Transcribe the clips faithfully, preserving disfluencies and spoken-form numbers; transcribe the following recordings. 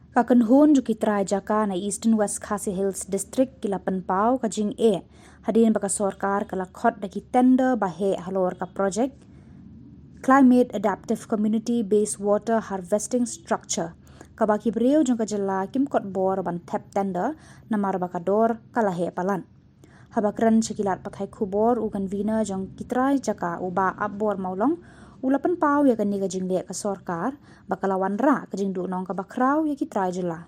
Ka kynhun jong ki trai jaka na Eastern West Khasi Hills District ki la pynpaw ka jingeh hadien ba ka sorkar ka la khot da ki tender ba heh halor ka project Climate Adaptive Community Based Water Harvesting Structure, kaba ki briew jong ka jylla kim kot bor ban thep tender namar ba ka dor ka la heh palat. Haba kren sha ki lad pathai khubor, u convener jong ki trai jaka, u Bah Apbor Mawlong, u la pynpaw ïa kane ka jingleh ka sorkar ba ka la wanrah ka jingduhnong kaba khraw ïa ki trai jylla.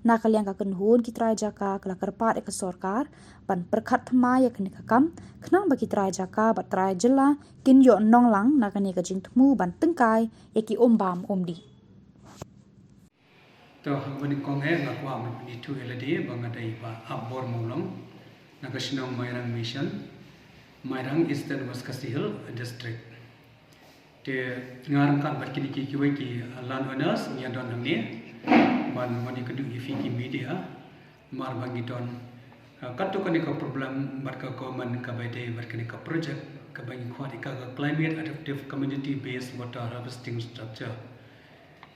Na ka liang ka kynhun ki trai jaka ka la kyrpad ïa ka sorkar ban pyrkhat thymmai ïa kane ka kam, khnang ba ki trai jaka bad trai jylla kin ïoh nonglang na kane ka jingthmu ban tyngkai ïa ki um bam um dih. To, ha kaba nyngkong eh nga kwah ban pyni ïa lade ba nga dei Bah Apbor Mawlong, na ka shnong Mairang Mission, Mairang, Eastern West Khasi Hills District. Te nga ryngkat bad kine ki kiwei ki land owners ngi ïa don hangne ban wan ïakynduh ïa phi ki media. Namar ba ngi don, ah, katto katne ka problem bad ka government kaba ïadei bad kane ka project kaba ngi khot ïa ka ka Climate Adaptive Community Based Water Harvesting Structure.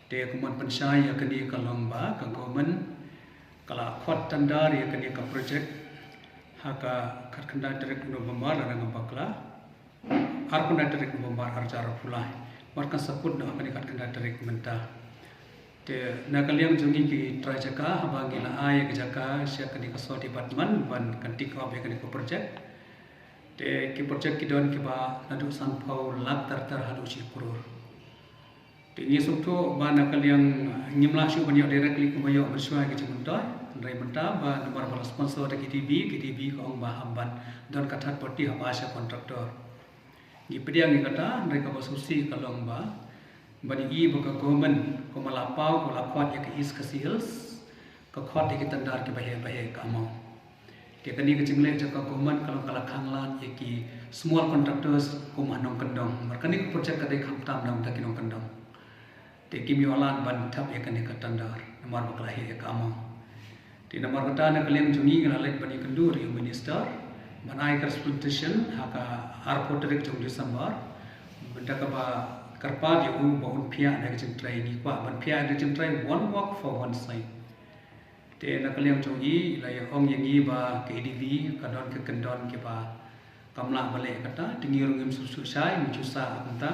Te kumba pynshai ïa kane ka long ba ka government ka la khot tender ïa kane ka project ha ka khatkhyndai tarik November, lada ngam bakla, arphew khyndai tarik November arhajar arphew lai. Namar kan sa kut noh ha kane khatkhyndai tarik mynta. Te na ka liang jong ngi ki trai jaka, haba ngi la ai ka jaka sha kane ka sor department ban kan take up ïa kane ka project. Te ki project ki don kiba naduh sanphew lak ter ter haduh shi klur. Te ngi sngewthuh ba na ka liang ngim lah shuh ban ïoh directly kumba ïoh mynshuwa ki jingmyntoi. Hynrei mynta ba namar ba la sponsor da K D B, K D B ka ong ba hap ban don ka third party haba ai sha contractor. Ngi pdiang ïa kata, hynrei kaba sngewsih ka long ba, ban ïohi ba ka government kumba la paw, kumba la khot ïa ka East Khasi Hills, ka khot ïa ki tender kiba heh ba heh ka amount. Te kane ka jingleh jong ka government ka long ka la khanglad ïa ki small contractors kum ha nongkyndong. Namar kane ka project ka dei khamtam na bynta ki nongkyndong. Te kim ïoh lad ban thep ïa kane ka tender namar ba ka la heh ïa ka amount. Te namar kata na ka liang jong ngi ngi la leit ban ïakynduh ïa u minister ban ai ka representation ha ka arphew tarik jong December. Bynta kaba kyrpad ïa u ba un phiah da ka jingtrei, ngi kwah ban phiah da ka jingtrei, one work for one site. Te na ka liang jong ngi la ïa ong ïa ngi ba ka A D B ka don ka kyndon kiba kam lah ban leh kata, te ngi ruh ngim sngewsih shai, ngi ju sah kumta.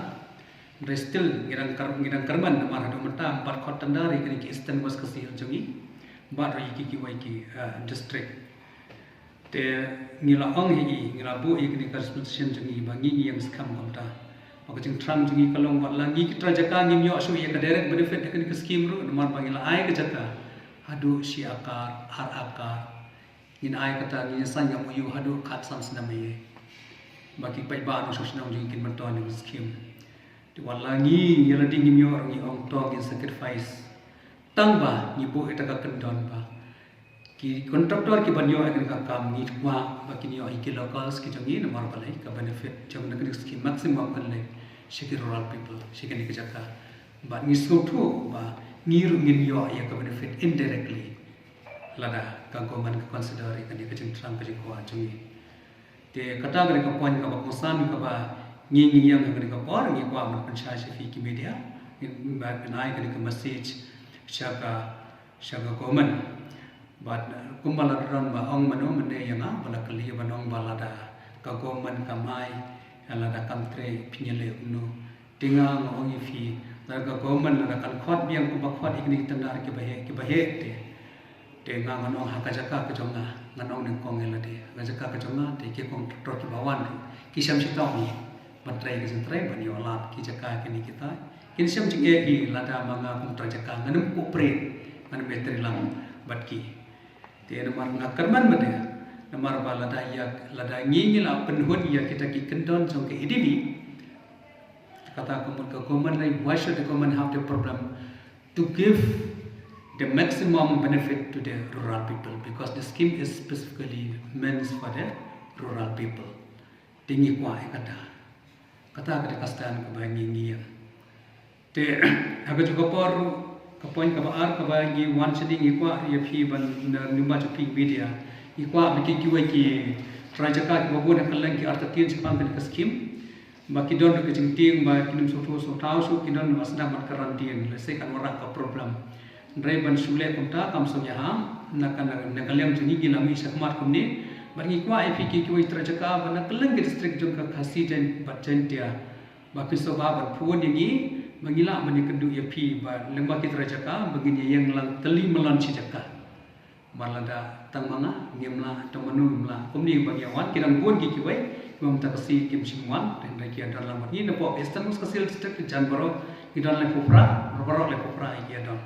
Hynrei still ngi dang kyrmen namar haduh mynta ym pat khot tender ïa kine ki Eastern West Khasi Hills jong ngi bad ruh ïa ki kiwei ki, eh, district. Te ngi la ong hi, ngi la buh ïa kine ka representation jong ngi ba ngi ngi ïeng skhem kumta. Ba ka jingthrang jong ngi ka long ba la ngi ki trai jaka ngim ïoh shuh ïa ka direct benefit ïa kine ki scheme ruh namar ba ngi la ai ka jaka haduh shi akar, ar akar. Ngin ai kata, ngin ïasain ïa ka M O U haduh khatsan snem ïa. Ba ki paidbah nongshong shnong jong ngi kin myntoi ïa ka scheme. Te wat la ngi ïa lade ngim ïoh ruh ngi ong to ngin sacrifice. Tang ba ngi buh ïa ka kyndon ba ki contractor kiban ïoh ïa kane ka kam ngi kwah ba kin ïoh ïa ki locals ki jong ngi namar balei ka benefit jong kane ka scheme maximum kan leit sha ki rural people, sha kine ki jaka. Bad ngi sngewthuh ba ngi ruh ngin ïoh ïa ka benefit indirectly lada ka government ka consider ïa kane ka jingthrang ka jingkwah jong ngi. Te kata ka dei ka point kaba kongsan kaba ngi ngi ïeng ha kane ka por, ngi kwah ban pynshai sha phi ki media, ngi ba pynai kane ka message sha ka, sha ka government. Bad, eh, kumba la don ba ong mano mynne ïa nga ba la kylli ban ong ba lada ka government kam ai, lada kam trei phin ïaleh kumno. Te nga nga ong ïa phi, lada ka government lada kan khot biang kumba khot ïa kine ki tender kiba heh, kiba heh te. Te nga ngan ong ha ka jaka ka jong nga, ngan ong nyngkong ïa lade. Ha ka jaka ka jong nga te ki contractor kiba wan ruh ki shem shitom hi ban trei ka jingtrei ban ïoh lad ki jaka kine kita. Kin shem jingeh hi lada ma nga kum trai jaka ngan ym cooperate, ngan ym ïatrei lang bad ki. Te namar nga kyrmen bad namar ba lada ïa, lada ngi ngi la pynhun ïa kita ki kyndon jong ka A D B. Kata ka mut ka government, like, why should the government have the problem to give the maximum benefit to the rural people? Because the scheme is specifically meant for the rural people. Te ngi kwah ïa kata. Kata ka dei ka stand kaba ngi ngi ïeng. Te ha ka juh ka por, ka point kaba ar kaba ngi wan shane ngi kwah ïa phi ban, na, lyngba jong phi media, ngi kwah ba ki kiwei ki trai jaka kiba bun ha kylleng ki artatien shaphang kane ka scheme. Ba ki don ka jingtieng ba kin ym sngewthuh sngewthaw shuh, ki don ba sdang ban kren dien, lehse kan wanrah ka problem. Hynrei ban shu leh kumta kam sngewbha, na ka, na, na ka liang jong ngi ngi la mih shakhmat kumne. Bad ngi kwah ïa phi ki kiwei trai jaka ba na kylleng ki district jong ka Khasi Jain-, bad Jaintia, ba phin sngewbha ban phone ïa ngi, ba ngi lah ban ïakynduh ïa phi, ba lyngba ki trai jaka ba ngin ïa ïeng lang tylli malan shi jaka. Ba lada tang ma nga ngim lah, tang ma no ngim lah. Kumne ba ngi wan, ki dang bun ki kiwei, ki bym ta ka sngi kim shym wan, te hynrei ki ïa don lang bad ngi. Napoh Eastern West Khasi Hills District, jan baroh ki don laiphew phra, baroh laiphew phra ki ïa don.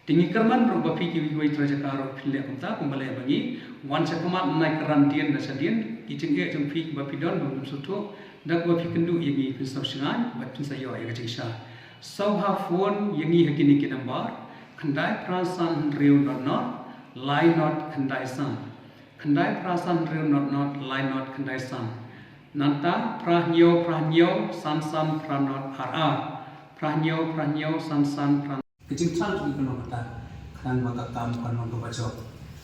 Te ngi kyrmen ruh ba phi kiwei kiwei trai jaka ruh phin leh kumta, kumba leh ba ngi wan shakhmat, nai kyrmen dien da shadien, ki jingeh jong phi ba phi don bym sngewthuh, da kaba phi kynduh ïa ngi phin sa shngaiñ bad phin sa ïoh ïa ka jingshai. Sngewbha phone ïa ngi ha kine ki number: khyndai phra san hynriew not not lai not khyndai san, khyndai phra san hynriew not not lai not khyndai san. Nangta phra hynñiew phra hynñiew san san phra not ar ar, phra hynñiew phra hynñiew san san phra. Ka jingthrang jong ngi ka long kata, khnang ba ka kam kan long kaba jop.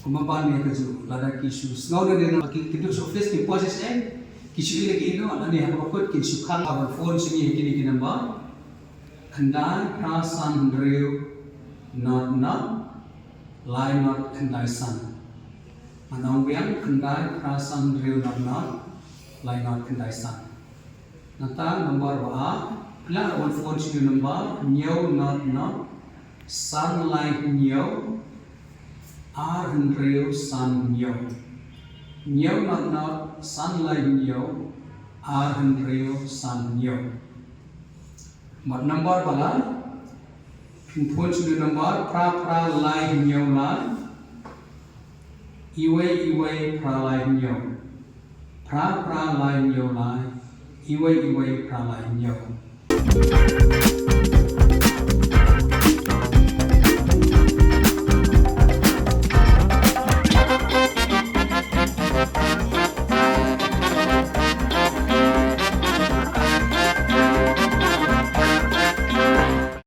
Kumba ban ïa kajuh, lada ki shu sngew lade na ki, ki duh sha office, ki poi sha shnong, ki shu ïa ki ïehnoh, lane ha kaba kut kin shu khang, ban phone sha ngi ha kine ki number: khyndai phra san hynriew not not lai not khyndai san. Ngan ong biang: khyndai phra san hynriew not not lai not khyndai san. Nangta number ba ar, phi lah ban phone sha une u number: hynñiew not not san lai hynñiew ar hynriew san hynñiew. Hynñiew not not san lai hynñiew ar hynriew san hynñiew. Bad number ba lai, phin phone sha une u number: phra phra lai hynñiew lai, iwei iwei phra lai hynñiew. Phra phra lai hynñiew lai, iwei iwei phra lai hynñiew.